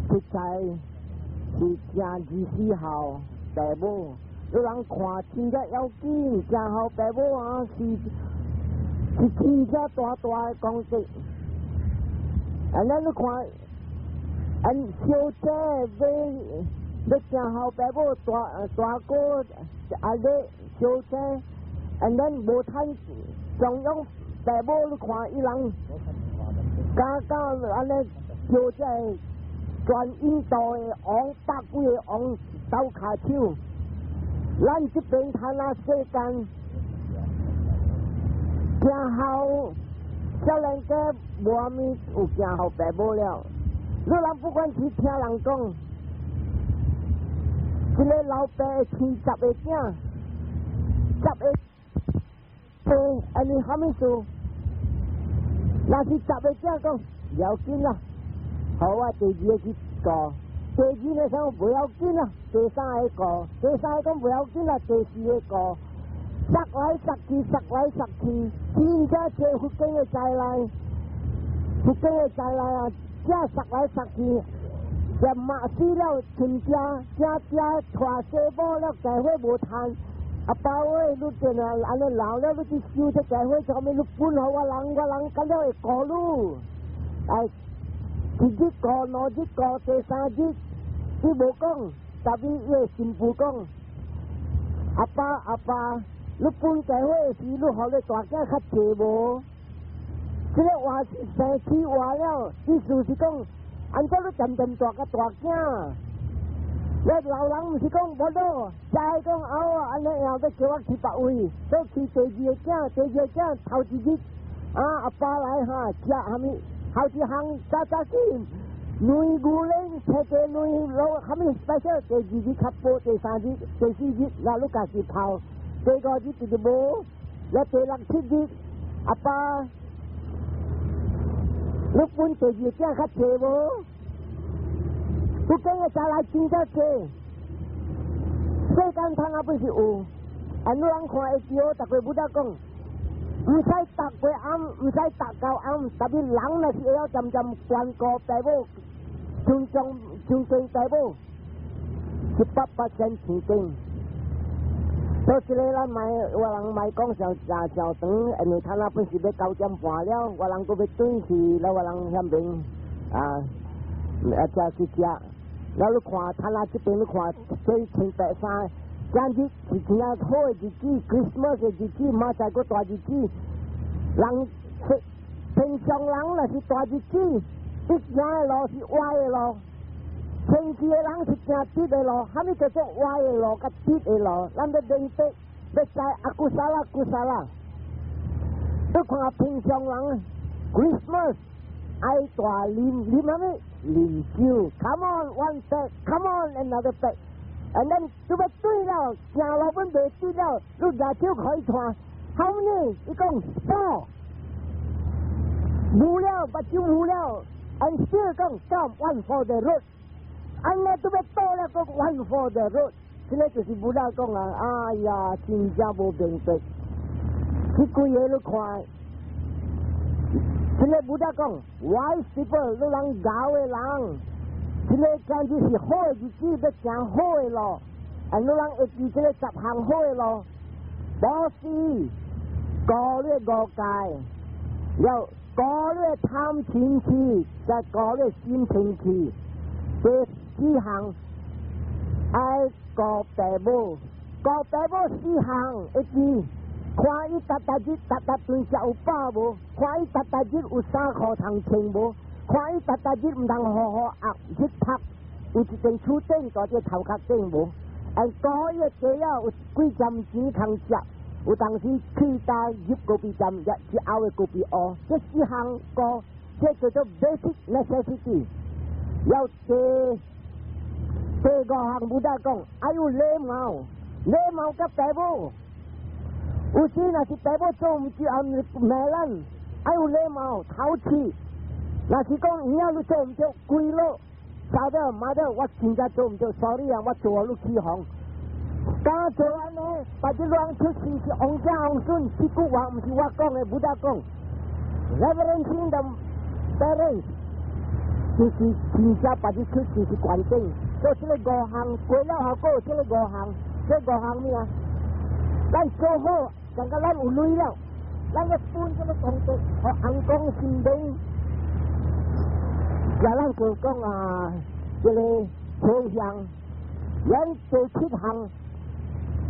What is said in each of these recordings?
實在是行24孝爸母，你人看真正要緊，行孝爸母啊，是真正大大的功德。啊，咱你看，按小姐欲行孝爸母，大大哥阿咧小姐，按咱無趁中央爸母，你看伊人，敢敢按呢叫這個全印度的王，百幾个王鬥跤手，咱這邊睇那世間，行孝，少年家無啥物有行孝爸母了。你人不管去聽人講，這个老爸生十个囝，十个，按呢啥物事？若是十个囝講，要緊啦。好啊，第二个去顧，第二个講不要緊啦，第三个顧，第三个講不要緊啦，第四个顧，殺來殺去，殺來殺去，真正這佛經的災難，佛經的災難啊，這殺來殺去，也罵死了親家，家家娶媳婦了，家伙無趁，阿爸喂，你真啊，按呢老了，你去收這家伙，啥物你分予我人，我人敢了會顧你，哎。一日顧，兩日顧，第三日，伊無講，但是伊的新婦講：阿爸阿爸，你分家伙時，你予你大囝較濟無？這个話是生氣話了，意思是講，按怎你漸漸大甲大囝？你老人毋是講無咯，再講哦，按呢樣欲叫我去別位，都去第二个囝，第二个囝頭一日，啊阿爸來哈，食啥物？頭一項早早起，兩牛奶，切個兩滷，啥物 special？第二日較飽，第三日、第四日，那你家己泡。第五日就是無，那第六七日，阿爸，你分第二囝較濟無？不講個再來真正濟，世間通啊本是有，啊，你人看會著，逐個 Buddha 講。毋使逐個暗，毋使逐到暗，特別人若是會曉漸漸關顧爸母，尊重尊敬爸母，100%天頂。所以這个咱莫，我人莫講上上上長，因為他那本是欲9點半了，我人閣欲轉去，了我人遐邊啊，啊才去食。了你看，他那這邊你看，這穿白衫，今日是真正好的日子，Christmas 的日子，明仔載閣大日子。人平常人若是大日子，伊行的路是歪的路，清氣的人是行直的路。啥物叫做歪的路佮直的路？咱欲明白，欲知 akusala kusala。你看平常人，Christmas 愛大啉啉啥物？啉酒。Come on one peg，Come on another peg。And then 就欲對了，行路本袂對了，你舉手可以看。How many？伊講 four。無了，目睭無了，and still 講 come one for the road。按呢都欲倒了，閣 one for the road。這个就是 Buddha 講啊，哎呀，真正無明白。這幾个你看，這个 Buddha 講，wise people，你人賢的人，這个簡直是好的日子，欲行好的路，啊，你人會記這个十項好的路，布施，過你五戒，了過你貪嗔痴，再過你心嗔痴，第四項愛顧爸母，顧爸母四項會記，看伊逐逐日逐逐頓食有飽無？看伊逐逐日有衫褲通穿無？看伊逐逐日毋通予雨壓日曬，有一間厝頂佇這頭殼頂無？按顧伊的雞仔有幾針錢通食？有當時去搭入咖啡店，一後的咖啡烏，這四項顧，這叫做 basic necessity。要第五項 Buddha 講，愛有禮貌，禮貌佮爸母。有時若是爸母做毋對，也罵咱，愛有禮貌，頭氣。若是講有影你做毋對，跪落，father mother，我真正做毋對，sorry 啊，我做予你起哄。敢做按呢？別日人出世是王子王孫，這句話毋是我講的，Buddha 講。Reverencing the parents，就是真正把你出世是關鍵。所以這个五項過了後，閣有這个五項，這五項咩啊？咱做好，感覺咱有鐳了，咱欲分這个功德，予尪公神明。也咱就講啊，這个回向，咱第七項，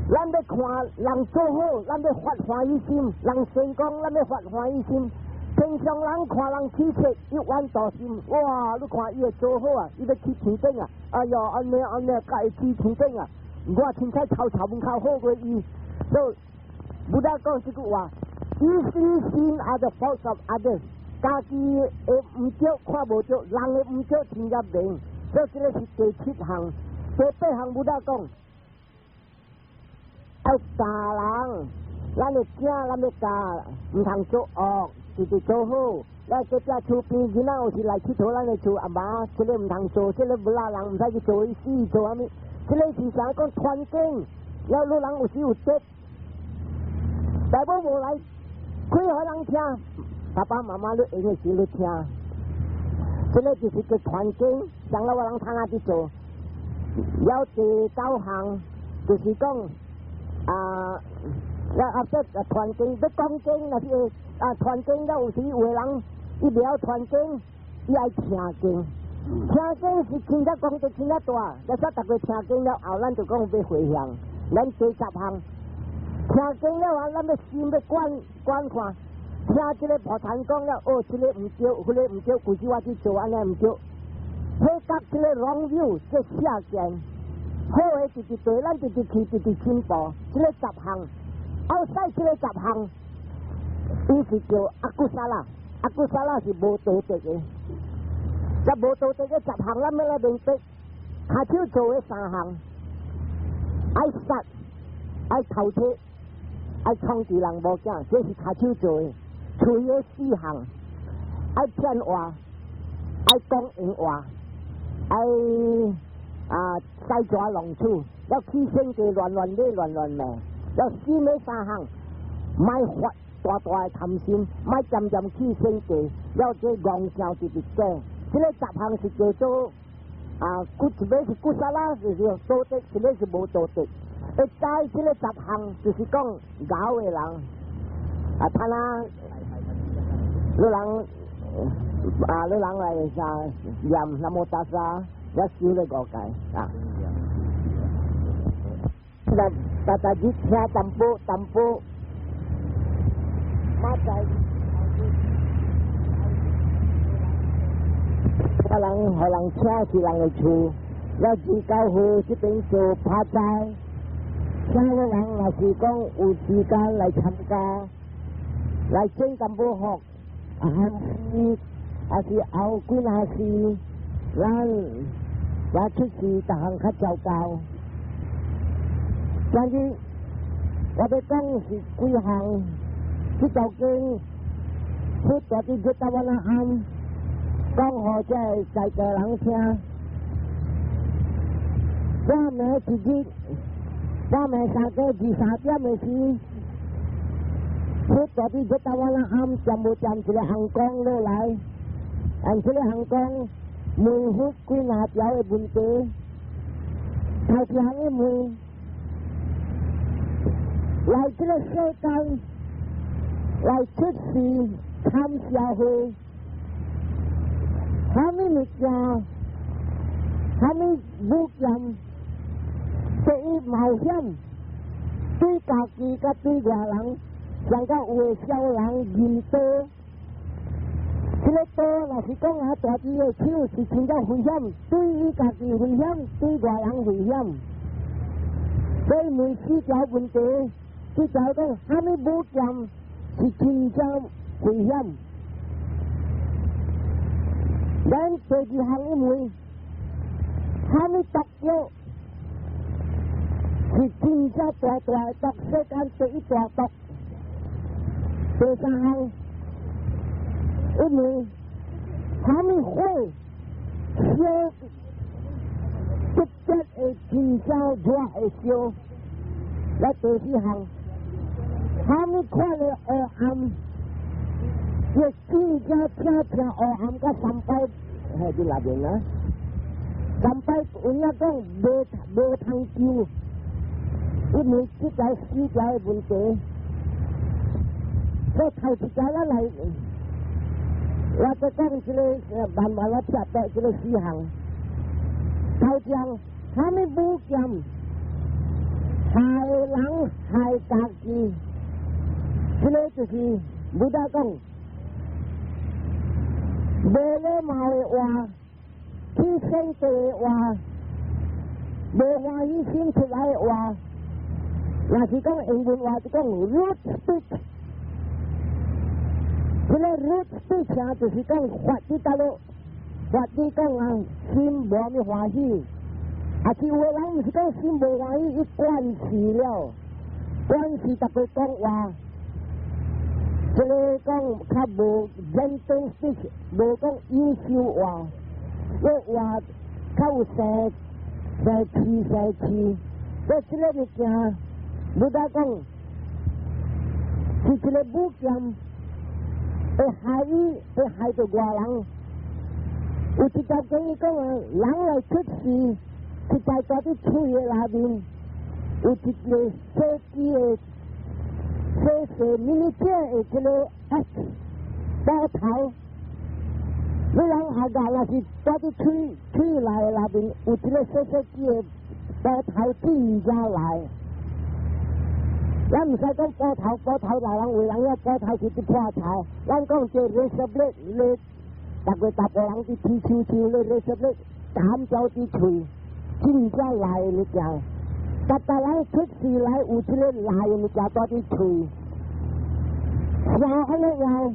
咱欲看人做好，咱欲發歡喜心；人成功，咱欲發歡喜心。平常人看人起色，一萬大心，哇！你看伊會做好啊，伊欲去天頂啊！哎喲，按呢按呢，共會去天頂啊！我凊彩頭頭門口好過伊。所以，Buddha 講這句話：easily seen are the faults of others。家己的毋對看無著，人的毋對真正明。所以這个是第七項，第八項 Buddha 講，愛教人，咱的囝咱欲教，毋通做惡，直直做好。咱隔壁厝邊囡仔有時來𨑨迌咱的厝，阿媽，這个毋通做，這个無啦人毋使去做伊死做啥物？這个是啥講傳經，了你人有時有德，大某無來開予人聽，爸爸媽媽你閒的時你聽，這个就是叫傳經，將來我人通哪去做？了第九項就是講啊，了啊這傳經欲講經，若是啊傳經了有時有的人伊袂曉傳經，伊愛聽經，聽經是真正功德真正大。若說逐家聽經了後，咱就講欲回向，咱第十項聽經了後，咱欲心欲觀觀看。聽這个普陀講了，哦，這个毋對，彼个毋對，舊時我去做按呢毋對。彼覺這个 wrong view，這邪見，好的直直對，咱直直去，直直進步。這个十項，後世這个十項，伊是叫 akusala，akusala 是無道德的。這無道德的十項，咱欲來明白，跤手做的三項，愛殺，愛偷竊，愛創治人某囝，這是跤手做的。喙的四項，愛騙話，愛講閒話，愛啊使蛇弄鼠，了起先計亂亂罵亂亂罵，了心的三項，莫發大大的貪心，莫漸漸起先計，了這戇笑直直講，這个十項是叫做啊，骨一个是 kusala，就是道德，一个是無道德。會知這个十項，就是講𠢕的人啊，他那。你人啊，你人來啥念南無達薩，我修了五界啊。那逐逐日聽淡薄淡薄，馬仔，啊人予人請去人的厝，了二九號這邊做拍齋，請個人若是講有時間來參加，來整淡薄福。啊，是，還是後幾若時，咱我出事，逐項較糟糕。但是我欲講是幾項，這條經，佛佇熱達瓦那庵講予這个在家人聽。半暝一日，半暝三更23點的時，佛佇熱達瓦那庵，踮無踮一个尪公落來，按這个尪公問佛幾若條的問題，頭一項伊問，來這个世間來出世參社會，啥物物件，啥物武劍，第一冒險，對家己佮對外人。上較有的小人認刀，這个刀若是講啊，大隻的手是真正危險，對伊家己危險，對外人危險。所以問四條問題，這條講啥物武劍是真正危險。咱第二項伊問，啥物毒藥是真正大大的毒，世間第一大毒。第三項，伊問啥物火燒直接會真正熱會燒。來第四項，啥物款的黑暗，會真正聽聽黑暗佮三擺係佇內面啊。三擺有影講無無通救，因為這條四條的問題。所以頭一條咱來，我再講這個慢慢來拆到這個四項。頭一項，啥物寶劍？害人害家己，這個就是 Buddha 講，無禮貌的話，起生氣的話，無歡喜心出來的話，若是講英文話就講 rude speech。這個 rude speech 啊，就是講發佇佗落，發佇講啊，心無啥物歡喜。啊，是有的人毋是講心無歡喜，伊慣勢了，慣勢逐個講話，這個講較無 gentle speech，無講優秀話，這話較有生生氣生氣。所以這個物件，Buddha 講是一個武劍，會害伊，會害著外人。有一條經伊講啊，人來出世，是在蹛佇喙的內面，有一個細支的細細咪咪仔的這個 axe 刀頭。你人下個若是蹛佇喙喙內內面有一個細細支的刀頭真正來。咱毋使講斧頭，斧頭來人為人遐斧頭是佇破柴。咱講這 razor blade，咧，逐個逐個人佇剃鬚鬚咧 razor blade 斬走佇喙，真正來的物件。逐逐人出世來有這個來的物件蹛佇喙，啥按呢樣？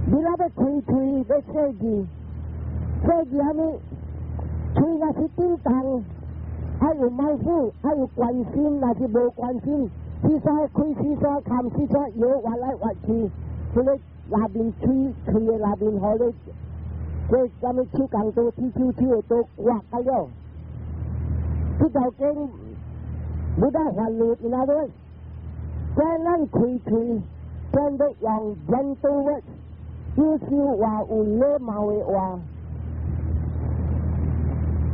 你若欲開喙欲說字，說字啥物？喙若是振動，愛有mindful，愛有關心，若是無關心，四山開四山，看四山搖滑來滑去，這個內面喙喙的內面，予你這啥物手工刀、剃鬚手的刀割啊了。這條經 Buddha 法律，因那個，叫咱開喙，咱欲用 gentle words，有秀話有禮貌的話。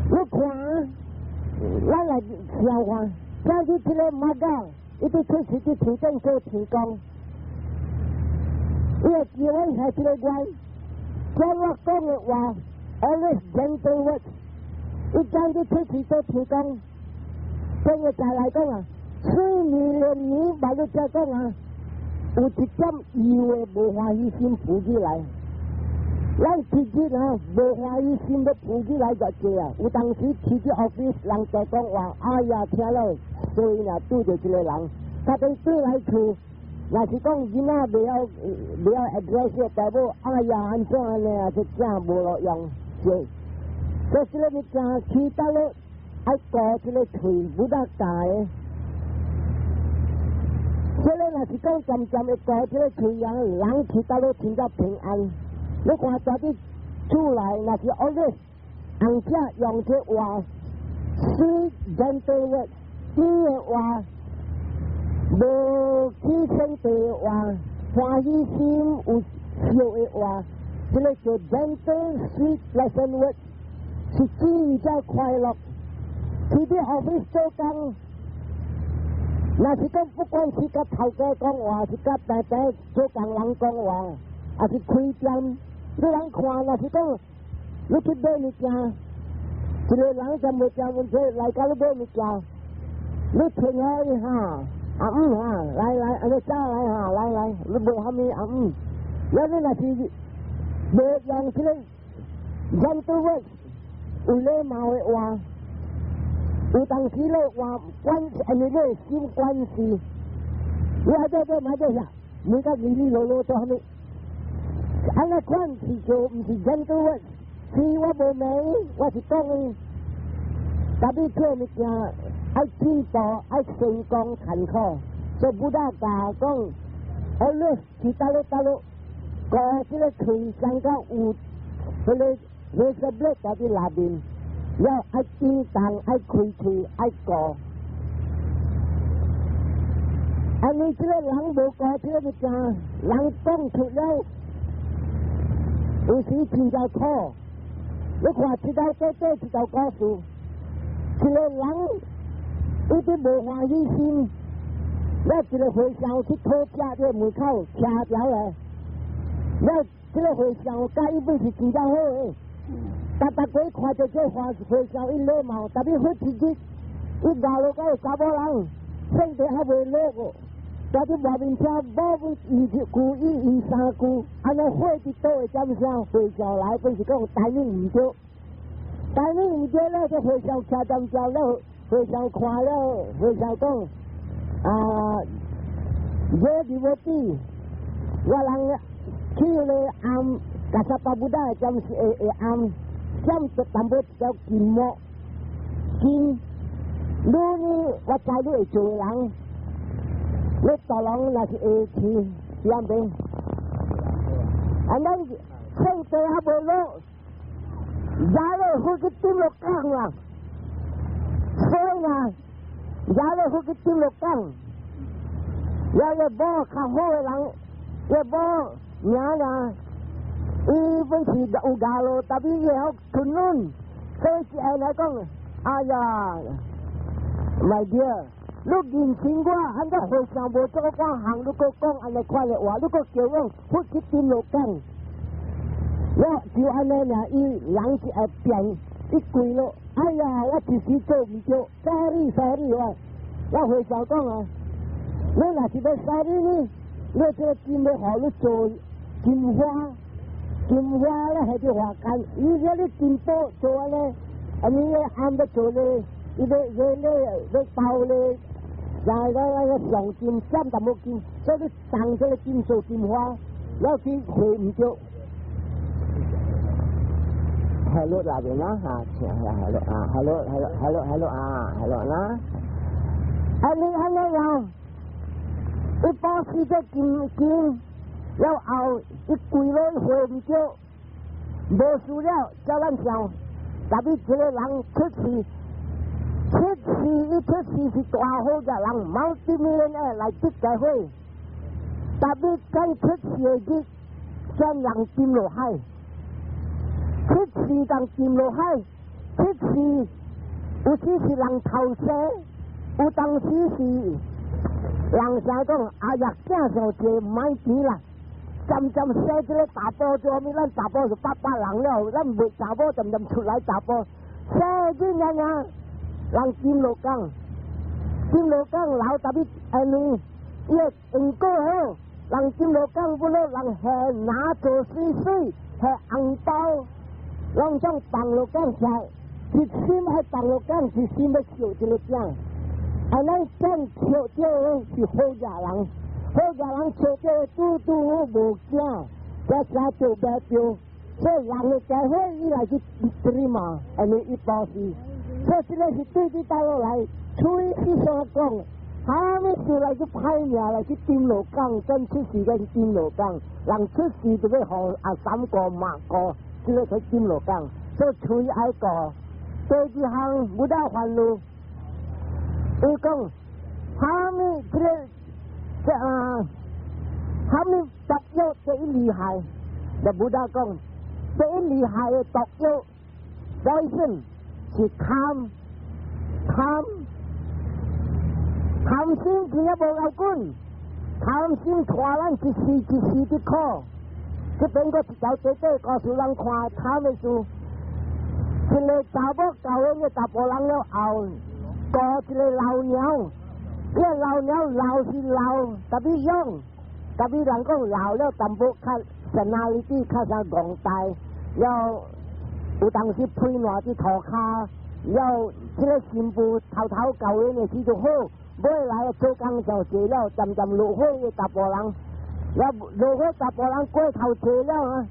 你看，咱來想看，像你這個 Magga，伊佇出世佇天頂做天公，伊會記阮係這個願，叫我講的話，always gentle words。伊將你出世做天公，這個再來講啊，四年連年，把你再講啊，有一點油的無歡喜心浮起來。咱自己啊，無歡喜心欲浮起來就濟啊。有當時去去 office，人在講話，哎呀，聽了，所以啊，拄著這個人，他等轉來厝，若是講囡仔袂曉袂曉 address 大某，哎呀，按怎按呢啊？這囝無路用，是。所以這個物件去到了，愛顧這個喙，無得教的。這個若是講漸漸會顧這個喙啊，人去到了真正平安。你看蹛佇厝內，若是 always 紅者用這話，sweet gentle word，甜的話，無起生氣的話，歡喜心有笑的話，這個叫 gentle sweet pleasant word，是真正快樂。去佇 office 做工，若是講不管是佮頭家講話，是佮平平做工人講話，抑是開店，你人看，若是講你去買物件，一個人在物件問題來共你買物件，你聽好伊哈，啊嗯哈，來來，按呢走來哈，來來，你買啥物啊嗯，了你若是無用這個 gentle word 有禮貌的話，有當時咧話關，按呢你的心關係，你還在這買這啥？每個哩哩囉囉做啥物？按呢款是做，毋是 gentle word，是我無名，我是講伊，特別做物件愛進步，愛成功艱苦，所以 Buddha 教講，always 去佗落佗落，顧這個喙上到有，彼個 razor blade 佇內面，了愛叮當，愛開喙，愛顧。啊！你這個人無顧這個物件，人講出了，有時真正苦。你看這個短短一條故事，一個人伊佇無歡喜心，了一個和尚去討食，佇門口徛著咧，了這個和尚佮伊本是真正好的，逐逐個看著這和和尚伊禮貌，特別好一日，伊咬落個查某人，身體還袂落個。在佇外面聽，某本伊一句，伊伊三句，按呢火佇倒會點聲？和尚來本是講timing 毋對，timing 毋對了，這和尚徛踮遮了，和尚看了，和尚講啊，這 devotee，我人去咧暗，Kassapa Buddha 暫時會會暗，點一淡薄一條金木金，你呢？我知你會做人。你大人若是會去，是按邊？啊，咱聖地還袂落，來了火去點落港啦。所以啊，來了火去點落港，要個某較好的人，個某名啦，伊本是有牙路，特別伊會曉吞軟，所以一下來講，哎呀，my dear。你認清我，按怎和尚無做我行，你閣講按呢款的話，你閣叫我佛去點落港，我就按呢爾，伊人是會變，伊跪落，哎呀，我一時做毋對，sorry sorry 我，我和尚講啊，你若是欲 sorry 呢，你這個金欲予你做金花，金花咧係佇外間，伊說你金寶做按呢，啊你按欲做咧，伊欲欲咧欲包咧。然後那個上金佔淡薄金，所以你送這個金做金花，了去回毋對。Hello 那邊啦，哈，請下 hello 啊，hello hello hello hello 啊，hello 啦。啊你按呢樣，伊保持這金金，了後伊跪落回毋對，無事了，叫咱想，特別這個人出世。出世伊出世是大好嘅人，multi-millionaire 來得機會，特別講出世的日，將人沉落海，出世人沉落海，出世有時是人頭生，有當時是人啥講，哎呀，囝上濟毋愛錢啦，漸漸生這個查埔做啥物？咱查埔是百百人了，咱袂查某漸漸出來查埔，生囡仔啊！人沉落港，沉落港老特別安尼，伊個因果好，人沉落港不落人係拿做水水，係紅包，攏總放落港起來，一心愛放落港，一心欲笑這個囝。啊，咱講笑這個是好野人，好野人笑這個拄拄好無驚，才才做袂著，所以人的家伙伊來去對嘛，按呢伊布施。所以這個是對對倒落來，喙齒所講，啥物事來去歹命來去沉落港，真出事來去沉落港，人出事就欲予阿三顧媽顧，這個去沉落港，所以喙愛顧。第二項 Buddha 煩惱，伊講啥物這個這啊，啥物毒藥最厲害？就 Buddha 講，最厲害的毒藥，poison 是貪貪貪心，真正無夠緊，貪心拖咱一世一世的苦。這邊閣一條短短故事，咱看貪的事。一個查某教阮的查埔人了後，顧一個老鳥，這個老鳥老是老，特別勇，特別人講老了淡薄較 personality 較啥戇大，了有當時批爛佇塗跤，了這個新婦頭頭教阮的時就好，尾來做工就濟了，漸漸落火的查埔人，了落火查埔人過頭濟了啊！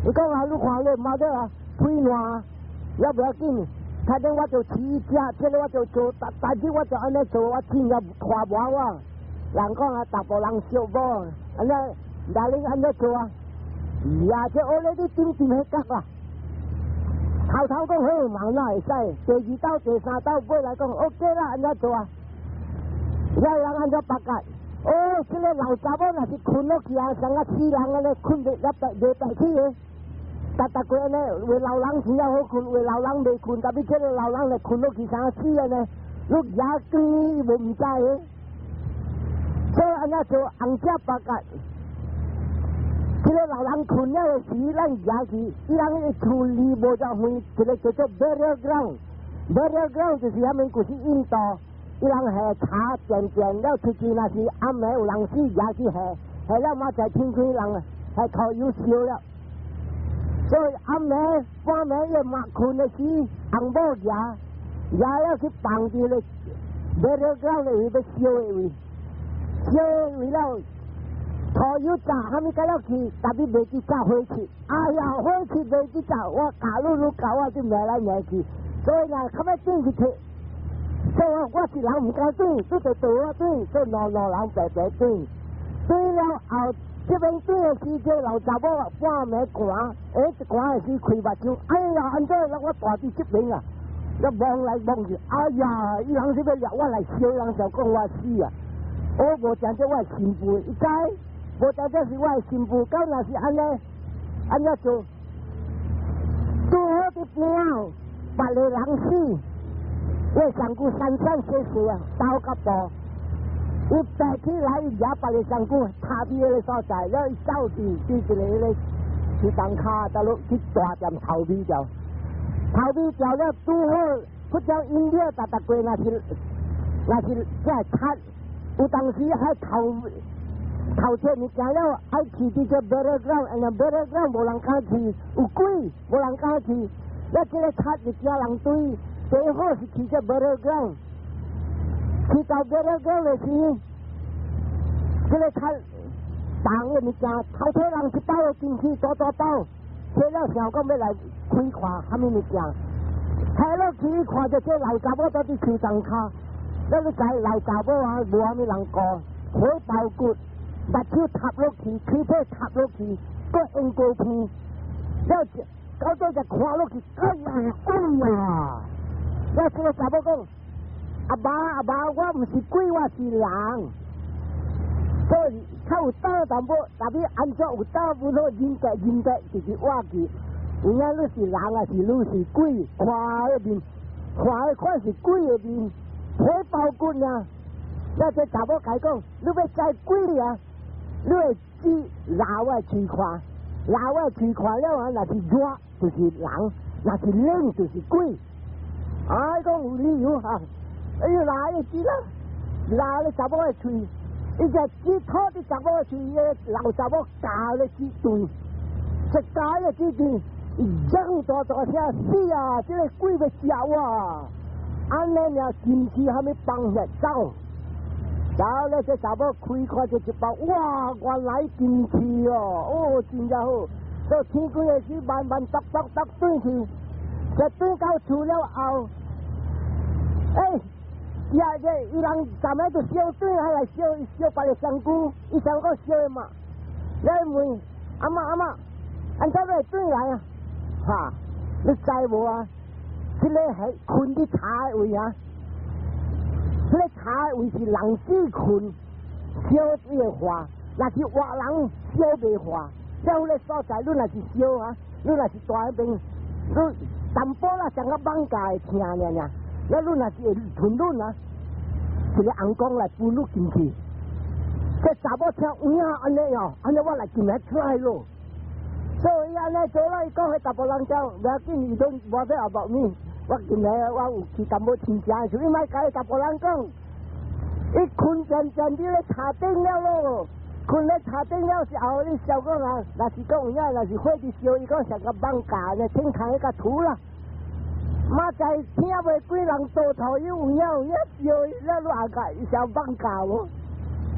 伊講啊，你看你媽的啊，批爛。也不要緊，睇見我就飼食，這個我就做，但但是我就按呢做，我錢也花無我。人講啊，查埔人惜某，按呢，哪裡按呢做啊？呀，這我咧你點點彼角啊？頭頭講好，忙哪會使？第二道、第三道尾來講，OK 啦，按呢做啊？了人按怎白解？哦，這個老查某若是睏落去啊，像啊死人按呢睏袂了白袂白去的。逐逐過呢，有老人真正好睏，有老人袂睏，特別這个老人來睏落去啥死啊呢？你牙光伊無毋知的，所以按呢做紅遮白格。這个老人睏了的時，咱行去，伊人的厝離無遮遠，一个叫做 burial ground。burial ground 就是啥物？就是印度，伊人下柴漸漸了出去，若是暗暝有人死，行去下，下了嘛才天開人下塗油燒了。所以暗暝半暝伊嘛睏的時，翁某行，行了去放佇咧 burial ground 的位，欲燒的位，燒的位了。塗油炸，蝦米甲了去，特別袂記炸火氣。哎呀，火氣袂記炸，我教你愈教我就罵來罵去。所以呢，較尾轉去提，所以我是人毋敢轉，你就對我轉，所以兩兩人白白轉。轉了後，這邊轉的時陣，老查某半暝寒，欸，寒的時開目睭，哎呀，按怎我蹛佇這邊啊？我望來望去，哎呀，伊人是欲掠我來燒，人就講我死啊！我無講這我的新婦，伊知。無當這是我的新婦，到若是按呢，按呢做，拄好佇邊仔，別个人死，我上古散散細細啊，走較步，伊爬起來，伊掠別个上古踏佇彼个所在，了伊走去對一个彼个去東跤，倒落去大店頭尾掉，頭尾掉了拄好，不將音樂逐逐過，若是這賊，有當時還頭。頭車物件了，愛去佇這 burial ground，因為 burial ground 無人敢去，有鬼無人敢去。了這个賊就驚人堆，最好是去這 burial ground。去到 burial ground 的時，這个賊放的物件，頭車人一包進去，大大包，提了想講欲來開看啥物物件，開落去看著這老查某佇佇樹叢跤，咱你知老查某啊，無啥物人顧，皮包骨。目睭塌落去，喙皮塌落去，閣用高片，了到底就看落去，哎呀，鬼啊！了這个查某講：阿爸阿爸，我毋是鬼，我是人。所以較有膽淡薄，特別按怎有膽無好認得認得，就是活去。有影你是人還是你是鬼？看彼面，看彼款是鬼的面，皮包骨啊！了這查某共伊講：你欲知鬼啊？你會指拉我喙看，拉我喙看了啊，若是熱就是人，若是冷就是鬼。啊，伊講有理由哈，哎呦，拉伊指啦，拉咧查某的喙，伊只指吐佇查某的喙，伊个老查某咬咧指斷，一咬咧指斷，伊嚷大大聲死啊！這个鬼欲食我，按呢爾金翅蝦米放下走。然後咧，這查某開看這一包，哇！原來金翅哦，哦，真正好。所以天光的時，慢慢踱踱踱轉去，這轉到厝了後，欸，呀這伊人昨暝就燒轉，還來燒燒別个身軀，伊想講燒的嘛。你問阿嬤阿嬤，按怎會轉來啊？哈，你知無啊？這个係睏佇柴的位啊。這个柴位是人死睏，燒會化，若是活人燒袂化。在彼个所在，你若是燒啊，你若是蹛彼邊，你淡薄仔像個艋舺會疼爾爾。那你若是會吞卵啊，一个尪公來分你進去。這查某聽有影按呢哦，按呢我來進來出來咯。所以按呢做了，伊講彼查埔人講，無要緊，伊都無說後目面。我今日我有去淡薄親戚的時候，伊莫共彼查埔人講，伊睏漸漸佇咧柴頂了咯，睏咧柴頂了時後，你想講啊，若是講有影，若是火佇燒，伊講像個艋舺呢，天空彼個土啦。嘛在聽袂幾人倒頭，有影有影燒，了你後蓋像艋舺無？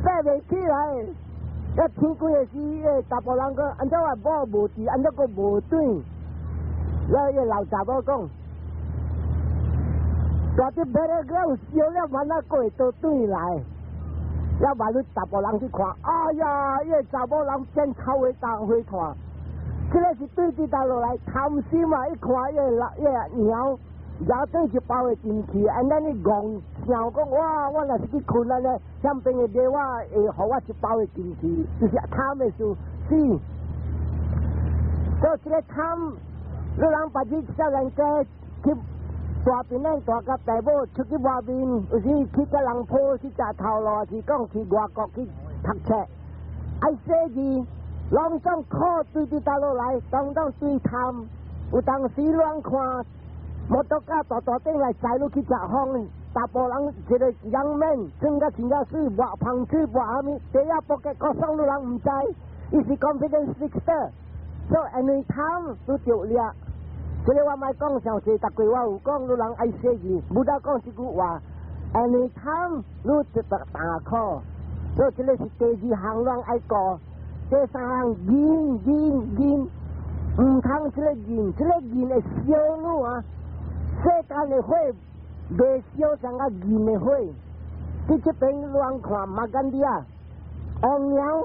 爬袂起來，一天光的時，彼查埔人講，按怎我某無佇，按怎閣無轉？了彼老查某講，蹛佇 burial ground 燒了，慢仔閣會倒轉來。了萬你查埔人去看，哎呀，彼個查某人變臭的大火炭，這个是對佇佗落來貪心啊！一看彼个老彼个娘，也對一包的進去，按呢你戇想講，哇！我若是去睏按呢，向邊的馬仔會予我一包的進去，就是貪的事。是，所以這個貪，你人把這少年家去大邊咧，大甲大某出去外面，有時去佮人鋪去食頭路，是講去外國去讀冊，愛寫字，攏總苦對佇佗落來，當當對貪。有當時亂看，摩托車大大頂來載你去食風，大埔人一個 young man 穿甲真正媠，抹香水抹啥物，第一步嘅國送你人毋知，伊是 confidence trickster，所以因為貪你著掠。這個我莫講傷濟，逐過我有講，你人愛寫字，Buddha 講這句話，因為貪你就得大苦，所以這個是第二項咱愛顧，第三項忍忍忍。毋通這個忍，這個忍會燒你啊！世間的火袂燒像個忍的火。佇這邊亂看 Magandiya，王娘，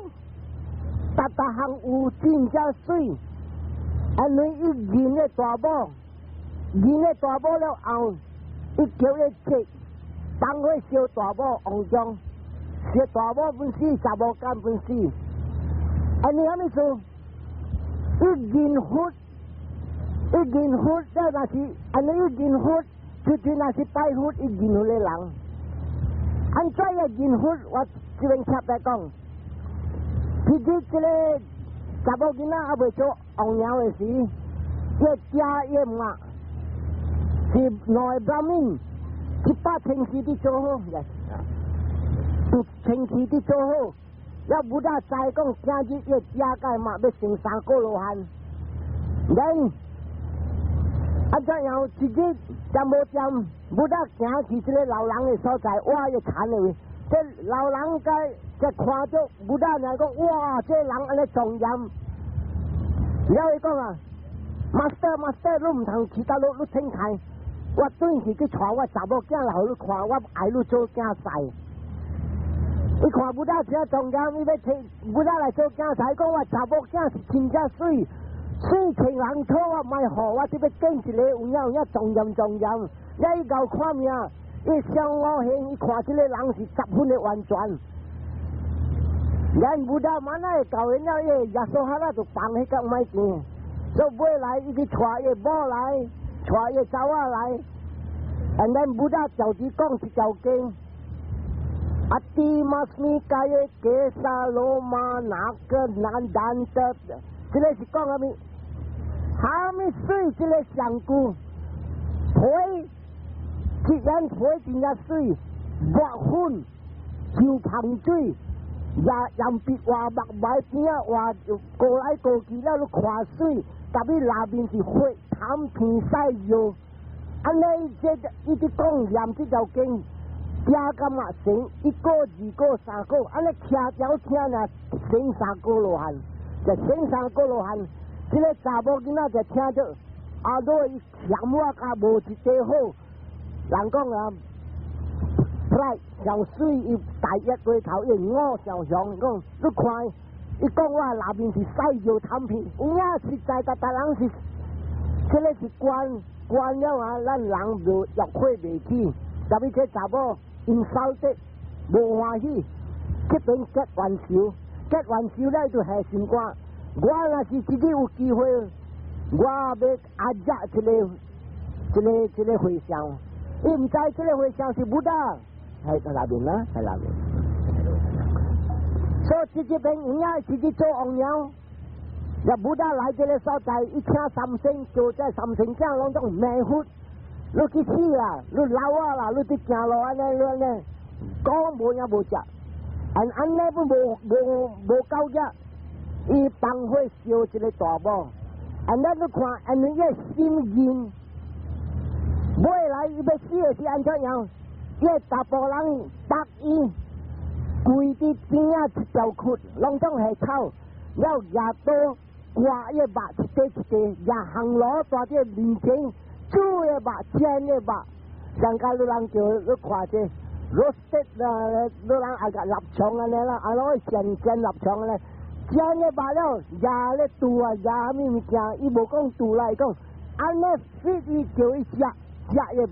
逐逐項有真正媠，因為伊忍的大某，忍的大某了後，伊叫伊這放火燒大某王宮，燒大某本死，查某干本死，按呢啥物事？伊認佛，伊認佛，這若是按呢伊認佛，就是若是拜佛，伊認佛的人。按怎樣認佛？我這邊特別講，其實這個查某囡仔猶未做王娘的時，伊爹伊媽是兩个 Brahmin，100千世佇做好，1千世佇做好。了 Buddha 知講，今日伊爹佮媽欲成三果羅漢，然啊怎樣？一日點無點，Buddha 行去這個老人的所在，哇！伊田的位，這老人家才看著 Buddha 來講，哇！這人按呢莊嚴，了伊講啊，Master Master，你毋通去佗落，你請開，我轉去去帶我查某囝來予你看，我愛你做囝婿。伊看 Buddha 這莊嚴，伊欲請 Buddha 來做囝婿，講我查某囝是真正媠，媠情人草我莫予，我得欲見一個有影有影莊嚴莊嚴。你伊𠢕看命，伊上五行，伊看這個人是十分的完全。咱 Buddha 嘛那會教因了，伊耶穌哈拉就放彼個莫見，所以尾來伊去帶伊某來，帶伊查某來，and then Buddha 就佇講一條經。Atthi masmi kaye kesa loma naka nandanta，這個是講啥物？啥物媠？這個上句皮，自然皮真正媠，抹粉、上香水，也用筆畫目眉邊仔畫過來過去了，你看媠，特別內面是血痰鼻屎尿，按呢這一直講念這條經。聽感覺成一果、二果、三果，按呢聽條聽啊，成三果羅漢，就成三果羅漢。這個查某囡仔就聽著，阿羅伊嫌我較無一塊好，人講啊，來上媠伊大一過頭，伊五上上講，你看，伊講我內面是屎尿痰屁，有影實在逐逐人是，這個是關關了啊，咱人無欲火袂起，特別這查某。因手得無歡喜，這邊結冤仇，結冤仇了就下心肝。我若是自己有機會，我欲壓榨這個、這個、這個和尚。伊毋知這個和尚是 Buddha，喺內面啦，喺內面。所以這這邊有影自己做王娘，若 Buddha 來這個所在，伊請三牲，叫這三牲囝攏總罵佛。你去死啦！你老啊啦！你佇行路按呢按呢，講無影無食，按按呢本無無無夠額，伊放火燒一個大某，按呢你看，按呢伊心忍，尾來伊欲死的是按怎樣？伊查埔人縛伊，跪佇邊仔一條窟，攏總下草，了舉刀割伊肉一塊一塊，舉烘爐蹛佇面前。煮的肉、煎的肉，上加你人叫你看這 roasted 啦，你人愛共臘腸按呢啦，啊攏煎煎臘腸按呢，煎的肉了，舉咧肚啊，舉啥物物件，伊無講肚啦，伊講按呢 feed 伊叫伊食食的肉，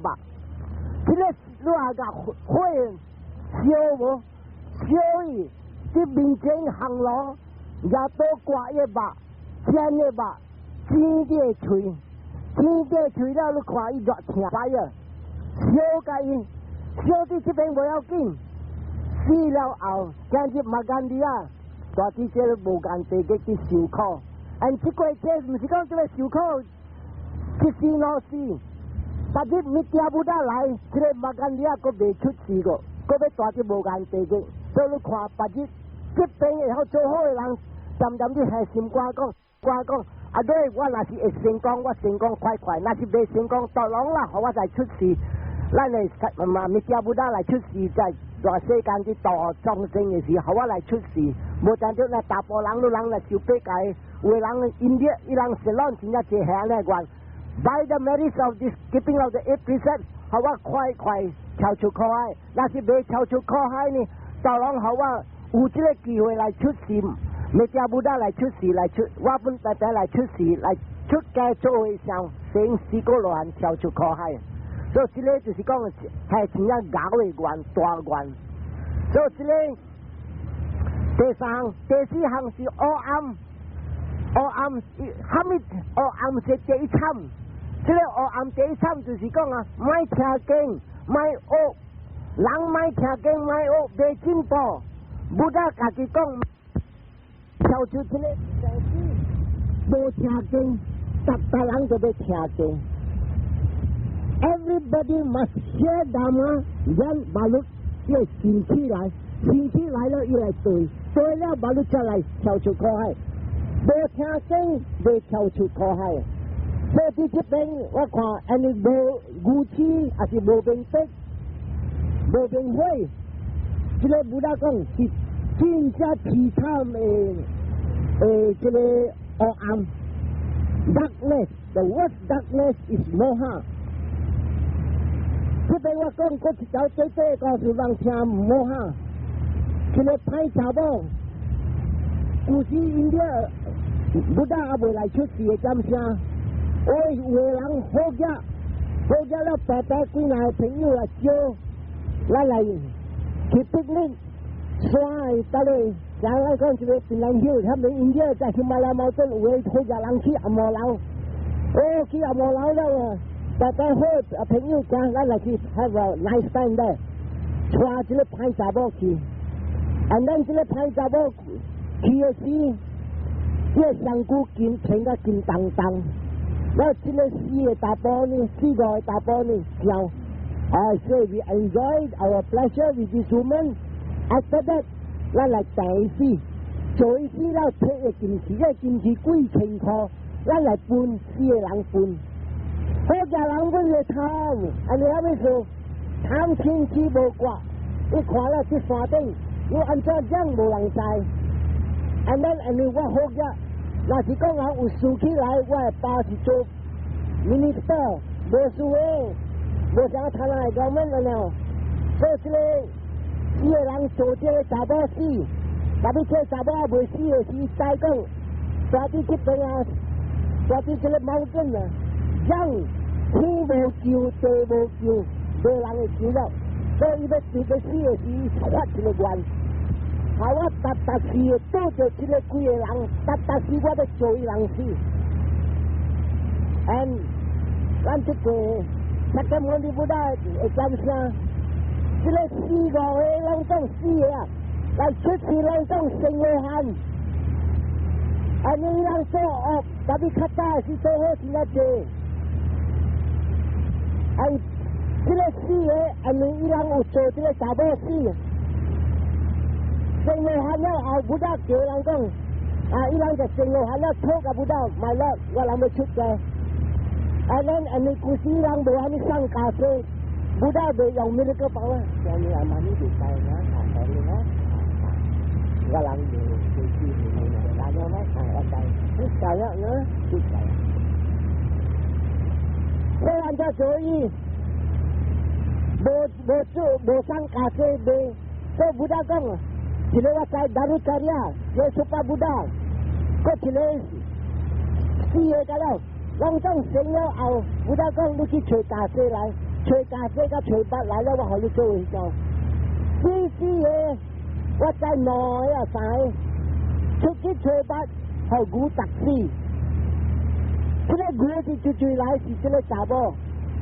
這個你愛共火燒無？燒伊佇面前烘爐，舉刀割伊肉，煎的肉，煎你的喙，煎你的喙了，你看伊熱疼歹啊，燒共伊，燒佇這邊無要緊，死了後，行入 Magandiya，蹛佇這個無間地獄去受苦。按這個這毋是講這個受苦，一死兩死，但是 Mitthya Buddha 來，這個 Magandiya 閣未出世過，閣欲蹛佇無間地獄。所以你看，別日這邊會曉做好的人，漸漸你下心肝講，肝講，啊對，我若是會成功，我成功快快；若是袂成功，大龍啦，予我再出世，咱會嘛 Mitthya Buddha 來出世，在大世間去度眾生的時，予我來出世。無像著那大埔人，你人來受八戒，有的人因咧，伊人是攏真正濟下呢願。By the merits of this keeping of the eight precepts，予我快快跳出苦海。若是袂跳出苦海呢，大龍予我有這個機會來出世，Mitthya Buddha 來出世來出，我本白白來出世來出家做和尚，成四果羅漢跳出苦海。所以這個就是講係真正𠢕的願大願。所以這個第三項、第四項是黑暗，黑暗，蝦米黑暗是第一慘。這個黑暗第一慘就是講啊，莫聽經，莫學，人莫聽經，莫學，袂進步。Buddha 家己講，跳出這個生死，無聽經，逐逐人都欲聽經。Everybody must hear Dhamma, then baru 伊生起來，生起來了伊來對，對了 baru 才來跳出苦海。無聽經，袂跳出苦海。所以佇這邊我看，按呢無愚癡，抑是無明德、無明慧，這個 Buddha 講是真正淒慘的這個黑暗。Darkness, the worst darkness is moha。這邊我講過一條短短的故事，人聽 moha。這個歹查某，古時因了 Buddha 猶未來出世的點聲，有的人好額，好額了，白白幾若個朋友來招，咱來去 picnic，山的搭咧，像我講這個檳榔丘，他們因了在喜馬拉雅山有的好額人去紅毛樓，哦，去紅毛樓了啊，白白好啊朋友講，咱來去 have a nice time 的，帶這個歹查某去，啊，咱這個歹查某去的時，這個身軀金穿甲金當當。我這個四個查埔呢，四五個查埔呢，笑。I say we enjoyed our pleasure with this woman. After that，咱來第死，做死了提個金錢，這個金錢幾千塊，咱來分四個人分。好家人分會貪，按呢啥物事？貪嗔痴無覺，伊看了這山頂，有按怎樣無人知。按咱按呢我好額。若是講人有輸起來，我的爸是做 minister，無輸的，無啥貪來講免了。所以這個四個人做這個查某死，特別這個查某猶未死的時，知講，蹛佇這邊啊，蹛佇這個矛盾啊，人天無救，地無救，無人會救了。所以伊欲佇欲死的時，伊發一個願。啊！我逐逐世會拄著這個幾個人，逐逐世我欲做伊人死。And 咱這個釋迦牟尼佛會講啥？這個四五個攏總死的啊，來出世攏總成羅漢。啊！你人做惡，特別較早是做好事較濟。啊！這個四個，因為伊人有做這個查某死。成羅漢了後，Buddha 叫人講，啊，伊人就成羅漢了，討共 Buddha，買了，我人欲出家。啊，咱因為古時人無按呢送袈裟，Buddha 袂用 miracle power，像你阿媽你就知啦，啊，sorry 啦，我人袂袂記袂來了嗎？啊，我知，你知了呢？你知。所以按怎做伊，無無做無送袈裟袂，所以 Buddha 講。一個我知 Darucariya，一個 Suppabuddha，閣一個四個個了，攏總成了後，Buddha 講你去揣袈裟來，揣袈裟佮揣襪來了，我予你做和尚。四四個，我知兩個啊三個，出去揣襪，予牛逐死。這個牛是最最來是這個查某，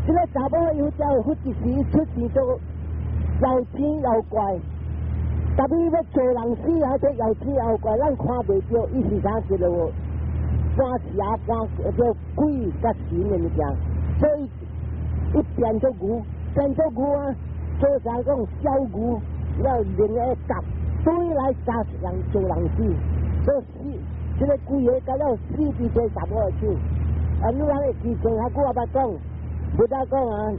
這個查某有隻佛一時出現做又精又怪，特別欲做人死啊，這又精又怪，咱看袂著，伊是啥一個半邪半叫鬼佮神的物件，所以伊變做牛，變做牛啊，做啥講小牛，了另一個夾對來殺人做人死，所以死這個鬼個佮了死佇這查某的手。啊，你人會記性較久我捌講，無得講啊，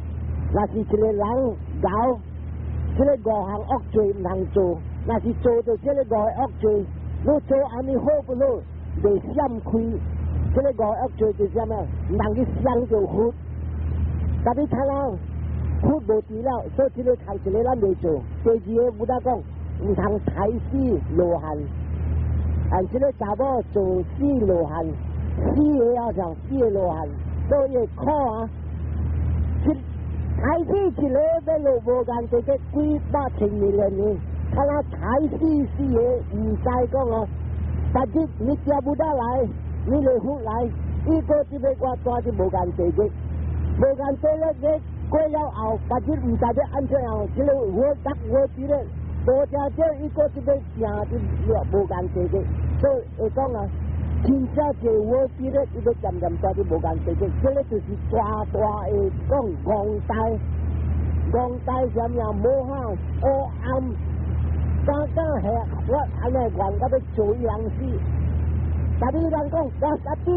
若是一個人𠢕，這個五項惡罪毋通做，若是做著這個五個惡罪，你做按呢好不好？袂閃開，這個五個惡罪就是啥物？毋通去傷著佛，特別睇人佛無佇了，所以這個頭一個咱袂做。第二個無得講，毋通刣死羅漢，啊，這個查某做死羅漢。死個啊，像死個羅漢，所以苦啊！刣死一個欲落無間地獄幾百千萬年，他若刣死四個，毋知講哦。但是你聽不得來，你來佛來，伊個這個我蹛佇無間地獄，無間地獄過了後，但是毋知欲按怎樣，這個我得我佇咧，無正少伊個這個行佇無間地獄，所以會講啊。真正這我記得，伊欲漸漸蹛佇無間地獄，這個就是大大的講戇呆，戇呆啥物啊？無哈黑暗，敢敢下我按呢願甲欲做伊人死。但是人講跋失地，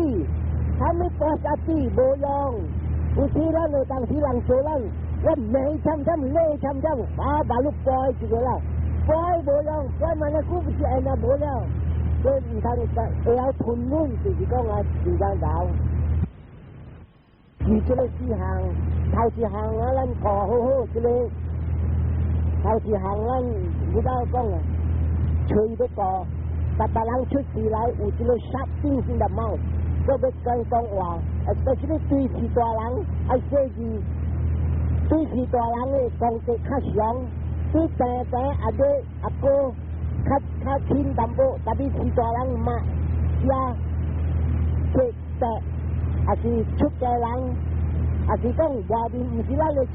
啥物跋失地無用，有時咱有當時人做咱，我美慘慘，累慘慘，把把你跋一個啦，跋無用，跋萬那久不是按那無了。所以毋通會曉吞忍，就是講啊，時間長。是這個四項，頭一項啊，咱顧好好，這個頭一項咱有當講啊，喙欲顧，逐逐人出世來有這個 sharp things in the mouth，所以欲講講話，especially 對序大人愛細緻，對序大人的講得較常，對平平阿妹阿哥較較輕淡薄，特別序大人罵食食食，也是出家人，也是講外面毋是咱的親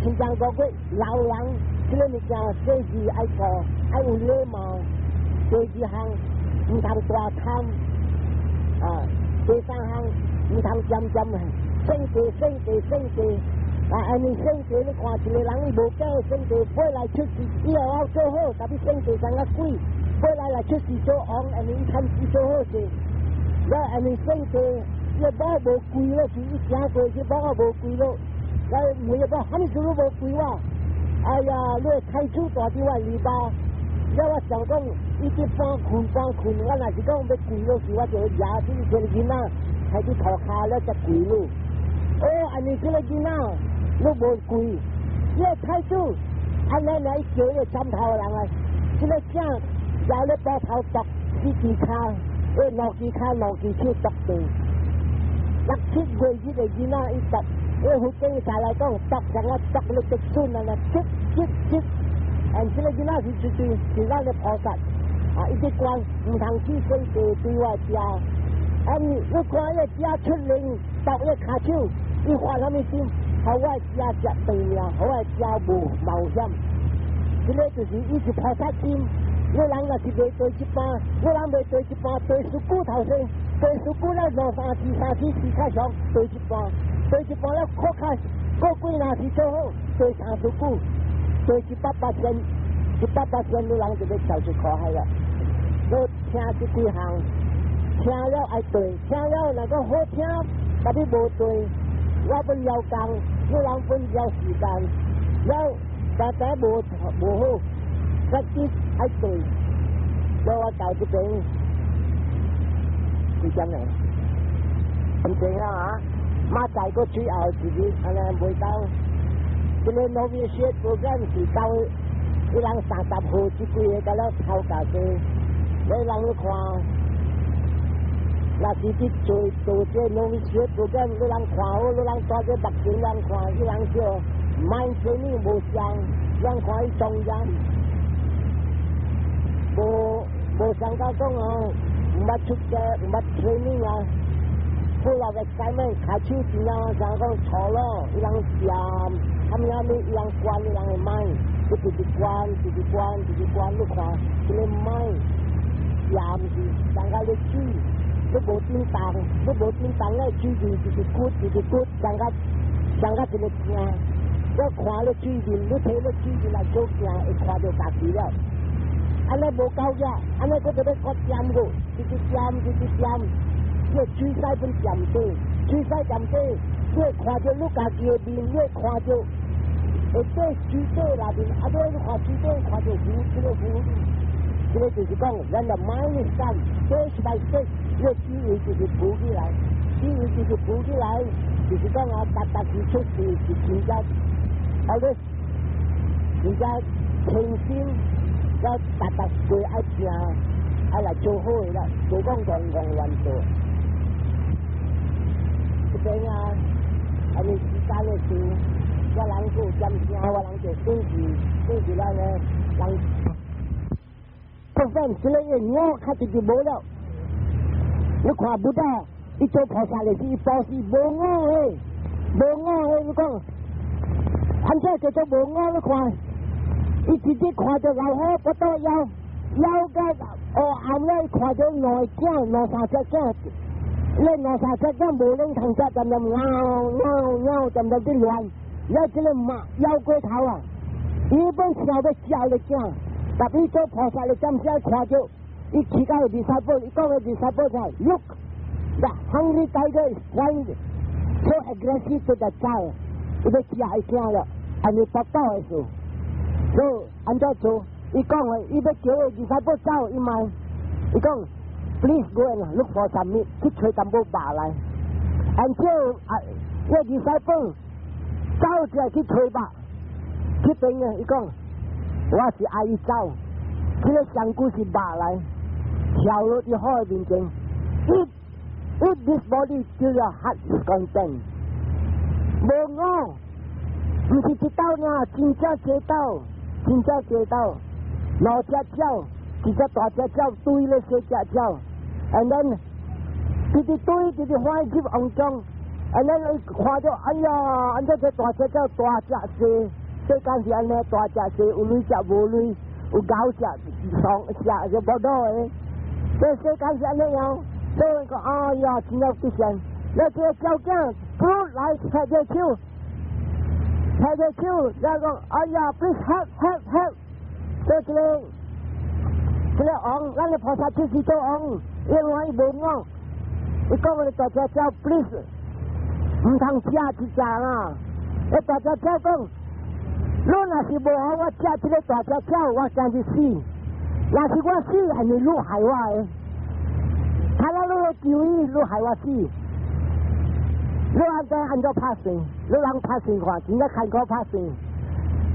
親像哥哥老人，這個物件細緻愛顧，愛有禮貌。第二項毋通大貪，啊，第三項毋通漸漸省地省地省地，啊，按呢省地你看一個人伊無假省地，尾來出世以後要做好，特別省地像個鬼，尾來來出世做王，按呢伊趁錢做好勢，了按呢省地，伊某無跪落去，伊行過去某啊無跪落，來問伊某，啥物事攏無跪我？哎呀，你太子蹛佇我尾巴。了我想講，伊佇半困半困，我若是講欲跪落去，我就會舉這個囡仔，喺佇塗跤了才跪落。哦，按呢這個囡仔，攏無跪，這個太子，按呢來叫伊個枕頭的人啊，這個囝舉咧膊頭剁四支跤，欸兩支跤兩支手剁斷。六七月日的囡仔伊剁，欸佛經上來講，剁像啊剁咧竹筍啊，切切切。啊，這個囡仔是絕對是咱的菩薩，啊，伊直關毋通去生地對我食。啊，你看伊個食出靈，剁伊跤手，伊發啥物心？予我食食長命，予我食無冒險。這個就是伊是菩薩心。你人若是袂對一半，你人袂對一半，對事久頭先，對事久了兩三次、三次時較長，對一半，對一半了，較較過幾若是做好，對三十久。對100%，100%的人就欲跳出苦海了。所以聽這幾項，聽了愛對，聽了若講好聽，但是無對，我欲了工，你人分了時間，了大家無無好，實際愛對。所以我到這邊幾點呢？唔對啊，馬仔個最後一日，按呢袂到。這個 novitiate program 是到一人30號這幾個甲了頭家說，你人你看，若是去做做這 novitiate program，你人看好，你人蹛這目前人看，伊人叫 mind training 無相，人看伊莊嚴，無無相甲講哦，毋捌出家，毋捌 training 啊， Full of excitement，跤手真正像講錯咯，伊人掂，啥物啥物，伊人觀伊人的 mind，你直直觀，直直觀，直直觀，你看，這個 mind 掂是，人家咧水，你無振動，你無振動咧水面直直骨，直直骨，人家人家一個鏡，你看咧水面，你提咧水面來照鏡，會看著家己了。按呢無夠嘅，按呢閣就欲閣掂過，直直掂，直直掂。你水洗本掂底，水洗掂底，你會看著你家己的面，你會看著下底水底內面，啊，你看水底看著湖，這個湖，這個就是講，咱的 mind is done， stage by stage，你的智慧就是浮起來，智慧就是浮起來，就是講啊，逐逐時出事是真正，啊你真正清心，了逐逐過愛聽，愛來做好的啦，無講戇戇亂做。這邊啊，按呢時間的事，我人閣有點聲，我人就算是算是咱的人。部分這個我較直就無了。你看不到，伊做菩薩的時，伊布施無我的，無我的，你講，按怎叫做無我？你看，伊直接看著老虎不倒腰，腰甲黑暗咧，伊看著兩个囝，兩三隻囝。你兩三隻囝無能通食，漸漸咬咬咬，漸漸佇亂。了這個馬咬過頭啊！伊本想欲食伊个囝，但伊做菩薩的暫時看著，伊起到 disciple，伊講个 disciple 就 look the hungry tiger is trying so aggressive to the child，伊欲食伊囝了，按呢腹肚的事，所以按怎做？伊講的，伊欲叫个 disciple 走，伊嘛，伊講，please go and look for some meat，去揣淡薄肉來。按照啊，個 disciple 走出來去揣肉，去邊啊？伊講，我是愛伊走，這個上古是肉來，跳落佇火的面前，eat eat this body till your heart is content。無我，毋是一斗爾，真正濟斗，真正濟斗，兩隻鳥，一隻大隻鳥對咧細隻鳥，and then 直直對，直直歡喜入王宮，and then 伊看著，哎呀，按怎這大隻鳥大隻細，世間是按呢，大隻細，有鐳食無鐳，有𠢕食爽食就無倒的，這世間是按呢樣，所以講，哎呀，真正吉祥。那這個鳥囝，噗來拍隻手，拍隻手，然後講，哎呀，please help help help，這個這個王，咱的菩薩出世做王，因為伊無我，伊講個大隻鳥，please，毋通食一隻啦。那大隻鳥講，你若是無予我食這個大隻鳥，我今日死。若是我死，係你你害我的。他那你來救伊，你害我死。你按怎按怎拍算？你人拍算看，真正艱苦拍算。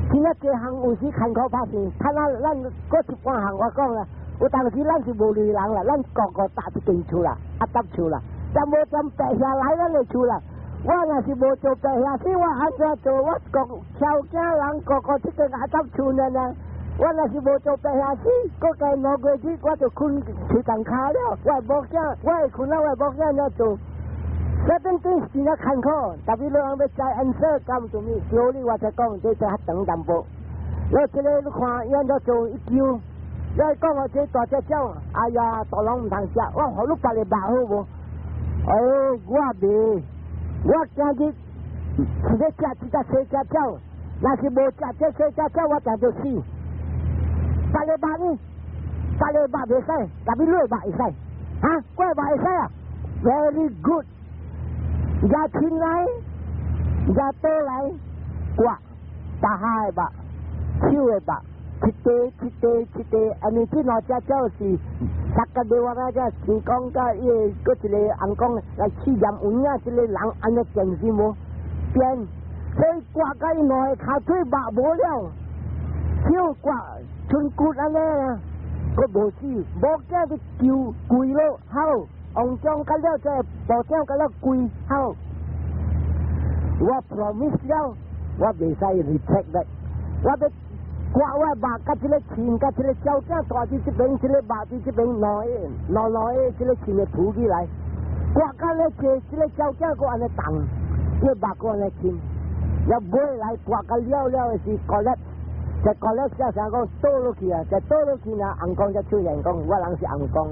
真正這項有時艱苦拍算。他那咱過一半項我講啦，有當時咱是無閒人啦，咱個個搭一間厝啦，阿搭厝啦，但無針白下來咱的厝啦。我若是無做白下事，我按怎做？我個超驚人個個這間阿搭厝呢呢。我若是無做白下事，閣加兩個月我就睏吹重跤了。我某囝，我會睏啊，我某囝怎做？這邊對真正艱苦，特別你人欲知 answer，敢做物？道理我才講，這較長淡薄。你這個你看，伊按怎做？伊救，你講我這大隻鳥，哎呀，大龍毋通食，我予你別个肉好無？哎，我袂，我今日是咧食這隻細隻鳥，若是無食這細隻鳥，我定就死。別个肉呢？別个肉袂使，特別你的肉會使，哈？我的肉會使啊？Very good。舉槍來，舉刀來，割大下的肉，手的肉，一塊一塊一塊，按呢這兩隻鳥是薩迦帝王啊，這天公佮伊個閣一個翁公來試驗有影這個人按呢虔心無變，所以割甲伊兩個跤腿肉無了，手割賰骨按呢啊，閣無死，無驚去求跪落好。王將甲了這部長甲了跪好，我 promise 了，我袂使 retract 的，我欲割我肉，佮這個槍，佮這個鳥仔帶佇這邊，這個肉佇這邊兩個兩兩個，這個槍會浮起來，割割甲咧坐，這個鳥仔閣按呢動，伊目閣按呢凊，了尾來割甲了了的是 collapse，這 collapse 才啥講倒落去啊，這倒落去呢，尪公才出現講我人是尪公，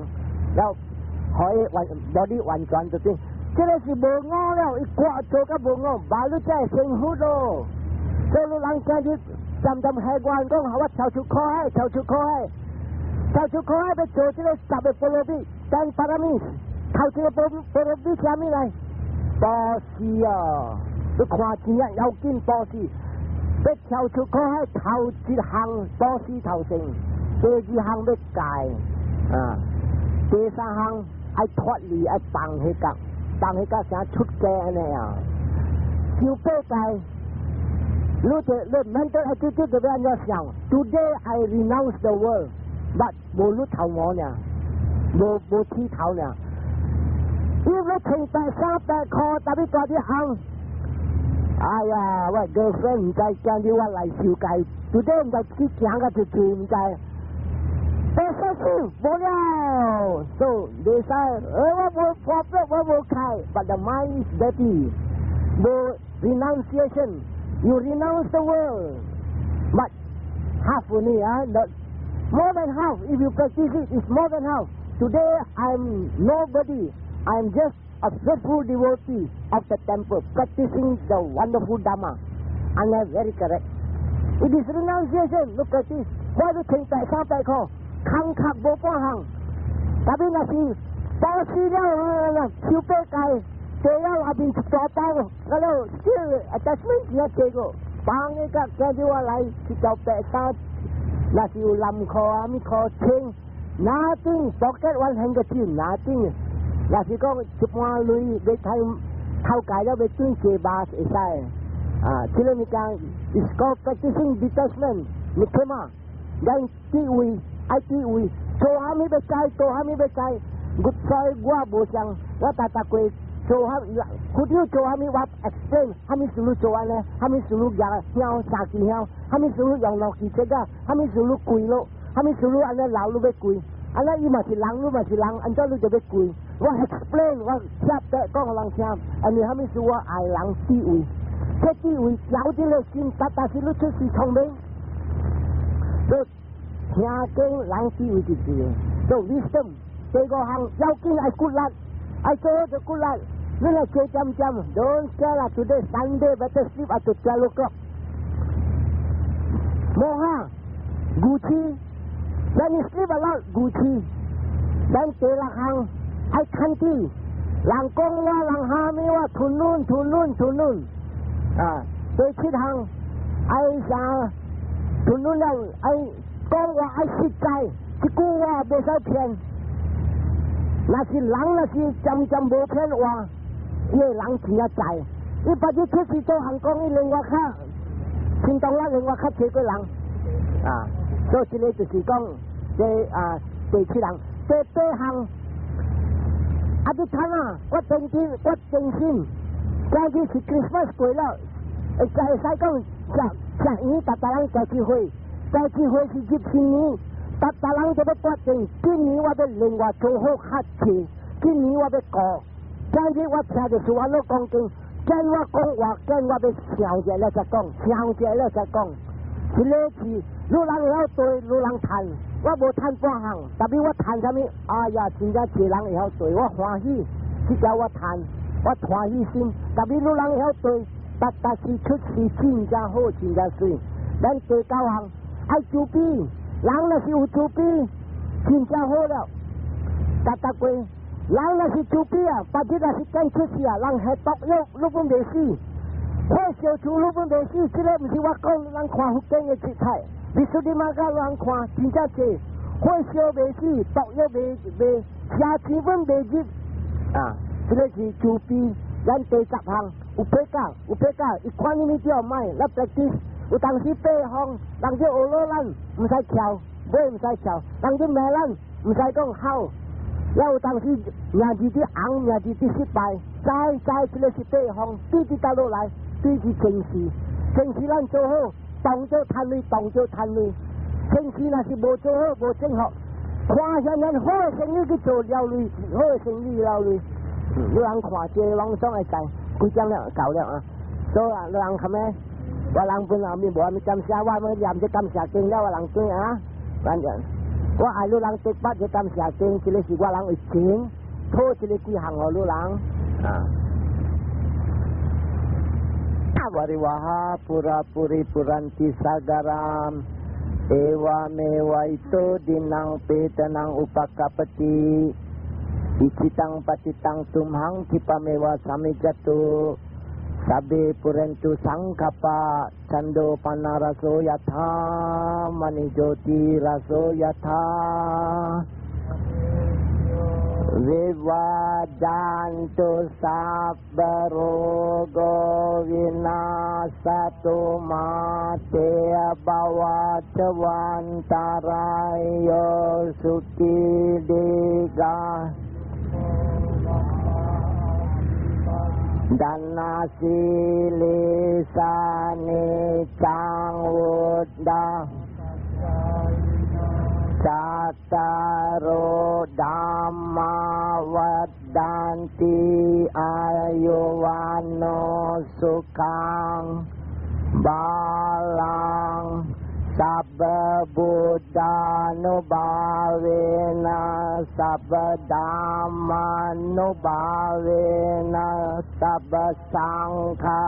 了予伊完 body 完全就變，這個是無我了，伊割做甲無我，無你才會成佛咯。所以人今日針針下願講，我跳出苦海，跳出苦海，跳出苦海欲做這個十個波羅蜜，ten paramis，頭一個波波羅蜜啥物來？布施啊！你看錢啊，要緊布施，欲跳出苦海頭一項布施頭先，第二項欲戒啊，第三項愛脫離愛放彼個，放彼個成出家按呢啊，受八戒。你就你 mental attitude 就欲按怎想？Today I renounce the world，but 無你頭毛呢，無無剃頭呢。你欲穿白衫白褲，特別大啲行。哎呀，我 girlfriend 毋知今日我來受戒，today 毋知去行個一轉毋知。白色手無了，so 袂使，我無破壁，我無開，but the mind is dirty，無 renunciation。You renounce the world, but half only, ah, not more than half. If you practice it, it's more than half. Today I'm nobody. I'm just a faithful devotee of the temple, practicing the wonderful Dhamma. And I'm very correct. It is renunciation. Look at this. 我都穿白衫白褲，空殼無半項。特別若是布施了，受八戒。坐了內面一大包，啊了，still attachment 真濟個，放一個今日我來一條白衫，若是有藍褲啊，物褲穿，nothing pocket one handkerchief nothing，若是講一般鐳欲睇頭界了欲轉坐巴會使，啊，這個物件 is called practicing detachment，你看嘛，咱智慧愛智慧，做啥物欲知，做啥物欲知，我所以我無像我逐逐過。做啥，佛長做啥物我 explain，啥物事你做按呢？啥物事你舉香三支香？啥物事你用兩支這個？啥物事你跪落？啥物事你按呢老你欲跪？按呢伊嘛是人，你嘛是人，按怎你就欲跪？我 explain，我寫白講予人聽，按呢啥物事我愛人智慧，這智慧調這個心，達達是你出世聰明，所以聽經人智慧就是做 wisdom。第五項要緊愛骨力，愛做好就骨力。你來坐針針，don't care 啦，today Sunday better sleep up to 12 o'clock。無哈，愚癡，when you sleep a lot，愚癡。咱第六項愛牽智，人講我人蝦米我吞忍吞忍吞忍。啊，第七項愛啥？吞忍了愛講話愛實在，這句話袂使騙。若是人若是針針無騙話。伊個人真正在，伊別日出去做行講，伊另外較，聽當我另外較濟個人，啊，所以這個就是講，這啊第七項，第八項，啊你睇啊，我真心我真心，今日是 Christmas 過了，會會使講食食圓，逐逐人食一回，食一回是入新年，逐逐人就欲決定，今年我欲另外做好較濟，今年我欲過。今日我聽著是我咧講經，見我講話，見我欲想者了才講，想者了才講。這個是你人會曉對，你人趁，我無趁半項，特別我趁啥物？哎呀，真正濟人會曉對，我歡喜，這條我趁，我歡喜心。特別你人會曉對，逐逐是出世真正好，真正媠。咱第九項愛慈悲，人若是有慈悲，真正好了。逐逐過。人若是慈悲啊，別日若是見出世啊，人下毒藥你攏袂死，火燒厝你攏袂死，這個毋是我講，人看佛經的記載，Visuddhimagga 人看真正濟，火燒袂死，毒藥袂袂，邪氣攏袂入啊，這個是慈悲。咱第十項有八教，有八教，伊看你物叫賣，咱 practice，有當時八方人就學落咱，毋使翹，尾毋使翹，人就罵咱，毋使講好。也有當時名字佇紅，名字佇失敗，知知這個是八方，對佇倒落來，對是前世，前世咱做好，當做趁鐳，當做趁鐳。前世若是無做好，無正確，看向咱好的生意去做了鐳，好的生意了鐳。你人看這個網上會知，幾點了到了啊？所以啊，你人看咩？我人本來面無啥物感謝，我欲念這感謝經了，我人轉啊，反正我愛你人得捌這感謝經，這個是我人為情，討這個幾項予你人啊。Varivaha pura puri puranti sagaram eva me vaito dinang petanang upakapati icitang patitang tumhang kipamewa samijatu sabbe purentu sangkapa chando panaraso yatha manijoti raso yatha วิวาจันตุสัพพโรโกวินาสตุมาเตบวัตวันตารายโยสุขีดีกาดันนาสิลิสานิจังวุดดาจัตตารโอธัมมาวัฏันติอายุวันโนสุขังบาลังสัพพุทธานุภาเวนะสัพธัมมานุภาเวนะสัพสังฆา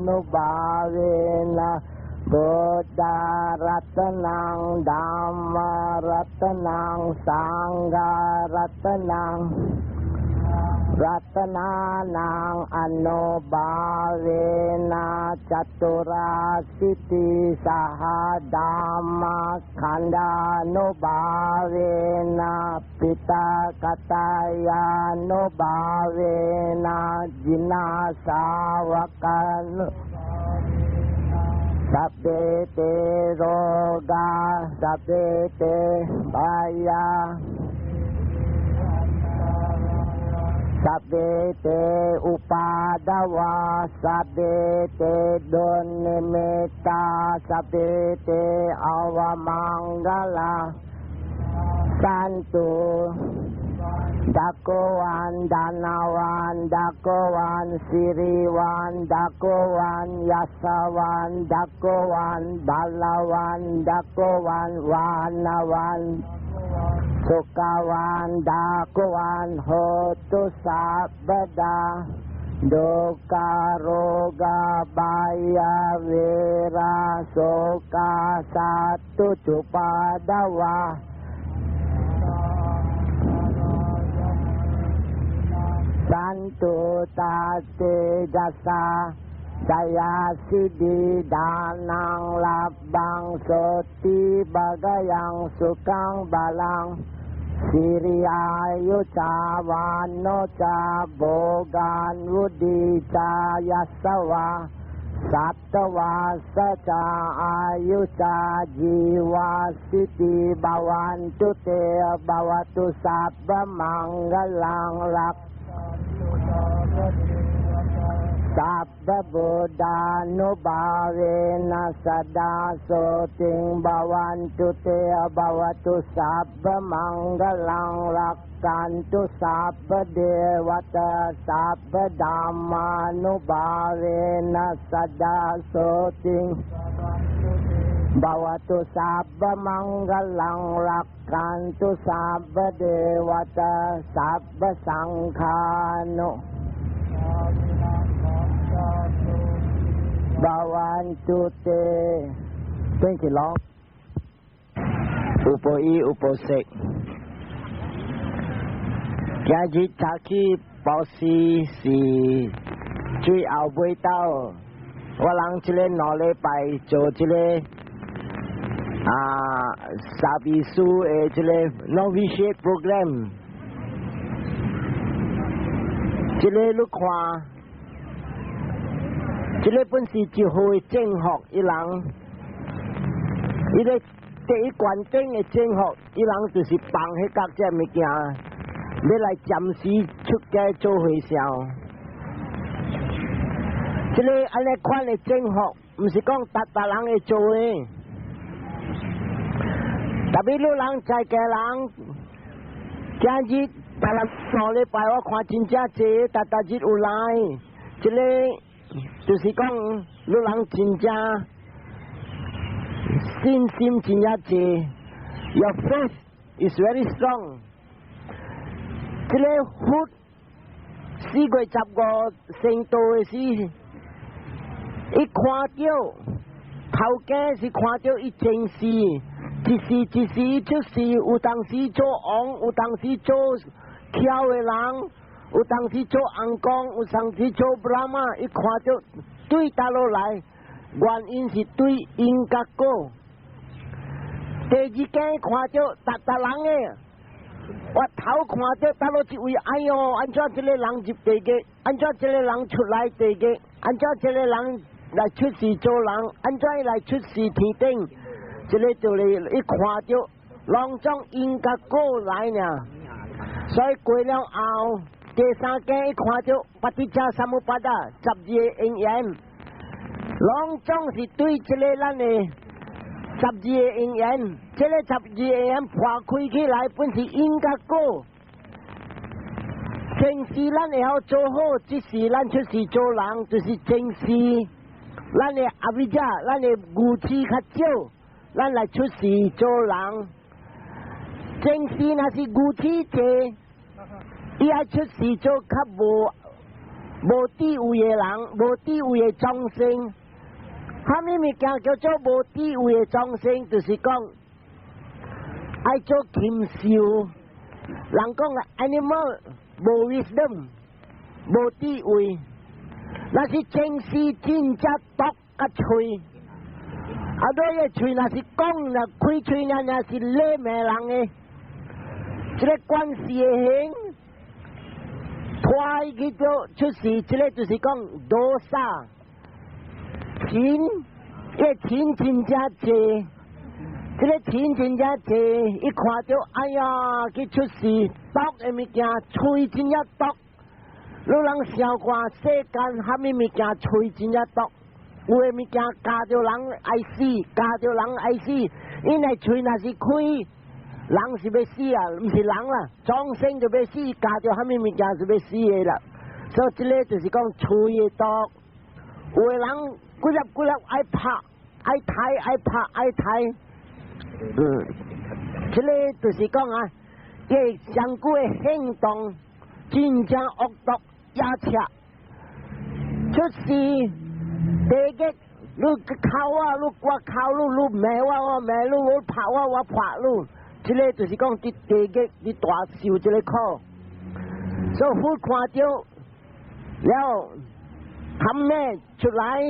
นุภาเวนะพุทธรัตนังธัมมรัตนังสังฆรัตนังรัตนานังอนุบาเวนะจตุราสิติสหธัมมขันธานุบาเวนะปิตากตายานุบาเวนะจินาสาวกันสัพเพเตโรกาสัพเพเตบายาสัพเพเตอุปาดวาสัพเพเตโดนิเมตาสัพเพเตอวมังกลาสันตุดักโกวันดานาวันดักโกวันสิริวันดักโกวันยัสวันดักโกวันบาลาวันดักโกวันวานวันสุขวันดาโกวันโหตุสัพพดาโดการโรกาบายาเวราโสกาสัตตุจุปาดวาสันตุตาเตจัสสะดายาสิดีดานังลับบังโสติบะกยังสุขังบาลังสิริอายุจาวานโนจาโบกานวุดีจายัสวะสัตวาสจาอายุจาจีวาสิติบาวันตุเตบาวตุสัพพมังกลังรักสัพพบุดานุบาเวนัสดาโสติงบาวันตุเตบาวตุสัพพมังกลังรักกันตุสัพพเดวตาสัพพธัมมานุบาเวนัสดาโสติงบาวตุสัพพมังกลังรักกันตุสัพพเดวตาสัพพสังฆานุบาวันตุเตเป็นกี่ร้องอุปอีอุปเสก今日早起報時是最後尾到，我人這個兩禮拜做這個啊沙比書的這個 Novitiate Program，這個你看。這個本是一好的正學，伊人，伊個第一關頂的正學，伊人就是放彼角這物件，欲來暫時出家做和尚。這個按呢款的正學，毋是講逐逐人會做的，特別你人在家人，今日但係上禮拜我看真正濟，逐逐日有來，這個就是講，你人真正信心真正濟，Your faith is very strong。這個佛4月15成道的時，伊看著頭家是看著伊前世，一世一世出世，有當時做王，有當時做巧的人，有當時做尪公，有當時做 Brahma，伊看著對佗落來，原因是對因佮果。第二間看著逐逐人的，我頭看著佗落一位，哎喲，按怎這個人入地獄？按怎這個人出來地獄？按怎這個人來出世做人？按怎來出世天頂？這個就是一看著，攏總因佮果來呢。所以過了後，第三間一看著 paticcasamuppada 十二個因緣，攏總是對這個咱的十二個因緣，這個十二個因緣破開起來，本是因佮果。前世咱會曉做好，這世咱出世做人，就是前世咱的 avijja，咱的愚痴較少，咱來出世做人。前世若是愚痴濟，伊愛出世做較無智慧的人，無智慧的眾生。啥物物件叫做無智慧的眾生？就是講愛做禽獸。人講啊，animal 無 wisdom，無智慧。若是前世真正毒佮喙，啊，你个喙若是講若開喙爾爾是咧罵人的，這個關係的形拖去做出世，這個就是講 dosa 錢，這個錢真正濟，這個錢真正濟，一看著哎呀，去出世毒的物件，喙真正毒。你人想看世間啥物物件，喙真正毒，有的物件咬著人愛死，咬著人愛死，因為喙若是開，人是欲死啊，毋是人啦，眾生就欲死，咬著啥物物件是欲死的啦。所以這個就是講喙的毒，有的人幾粒幾粒愛拍，愛刣，愛拍，愛刣，這個就是講啊，伊上古的行動真正惡毒野赤，出世地獄，你敲我，你我敲你，你罵我，我罵你，你拍我，我拍你，這個就是講佇地獄，佇大受這個苦。所以佛看著了，含咩出來，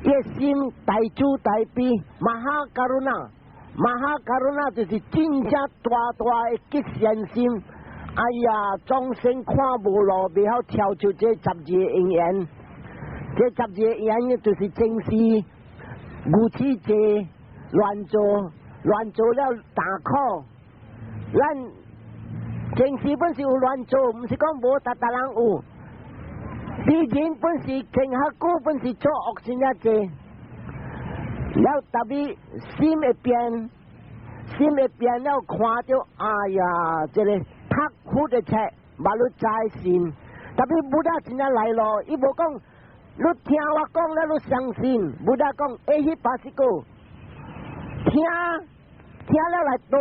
伊心大慈大悲，mahakaruna，mahakaruna 就是真正大大的吉善心。哎呀，眾生看無路，袂曉跳出這十二個因緣。這十二個因緣就是前世愚痴濟亂做，亂做了大苦。咱前世本是有亂做，毋是講無，逐逐人有。以前本是前較久，本是做惡真正濟。了 tapi 心會變，心會變了，看著哎呀，這個讀佛的冊，嘛你知信。Tapi Buddha 真正來咯，伊無講，你聽我講了，你相信。Buddha 講，ehipassiko，聽聽了來對，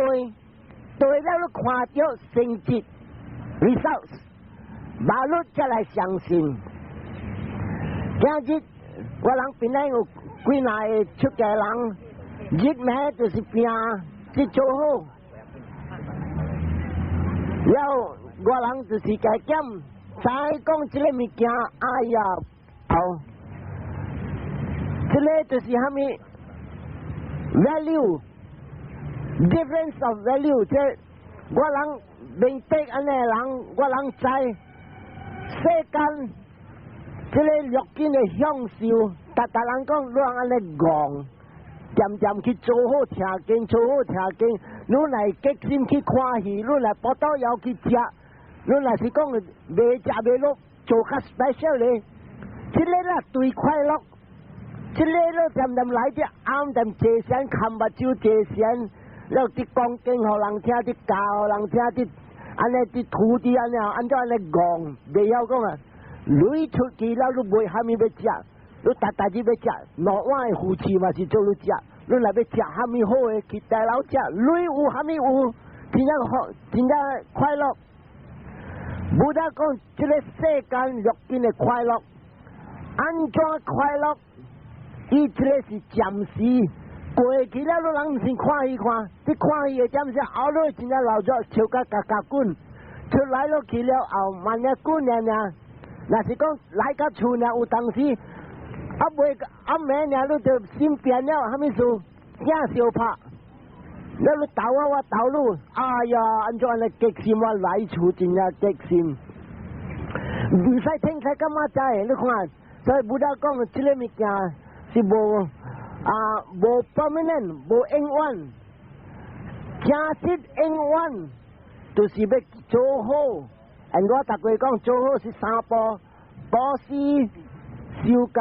對了你看著成績 results，嘛你才來相信。今日我人本來有幾若個出家人，日暝就是拼，去做好。了，我人就是加減，知講這個物件，哎呀，哦，這個就是蝦米 value，difference of value，這我人明白按呢人，我人知世間這個六根的享受，逐逐人講，你按呢戇，漸漸去做好聽經，做好聽經，你來激心去看戲，你來腹肚枵去食，你若是講袂食袂落，做較 special 咧，這個啦對快樂，這個你漸漸來這暗踮坐禪，含目睭坐禪，了佇講經予人聽，佇教予人聽，佇按呢佇土地按呢，按怎按呢戇，袂曉講啊，鐳出去了，你無蝦米欲食，你逐逐日欲食，兩碗的魚翅嘛是做你食，你若欲食蝦米好的，去大樓食，鐳有蝦米有，真正好，真正快樂。Buddha 講，這個世間六根的快樂，按怎快樂？伊這個是暫時。過去了，你人毋是看戲看，你看戲的點是後落真正老咗，笑甲嘎嘎滾，出來了去了後，慢仔滾爾爾。若是講來到厝爾有當時，啊未暗暝爾，你就心變了，蝦米事？囝相拍，你你鬥我，我鬥你，哎呀，按怎按呢激心？我來厝真正激心，毋使聽起感覺知，你看，所以 Buddha 講這个物件是無。啊，無 permanent，無永遠，真實永遠，就是欲做好。and 我逐過講做好是三步：布施、受戒、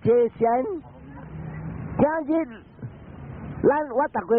結善。今日咱我逐過。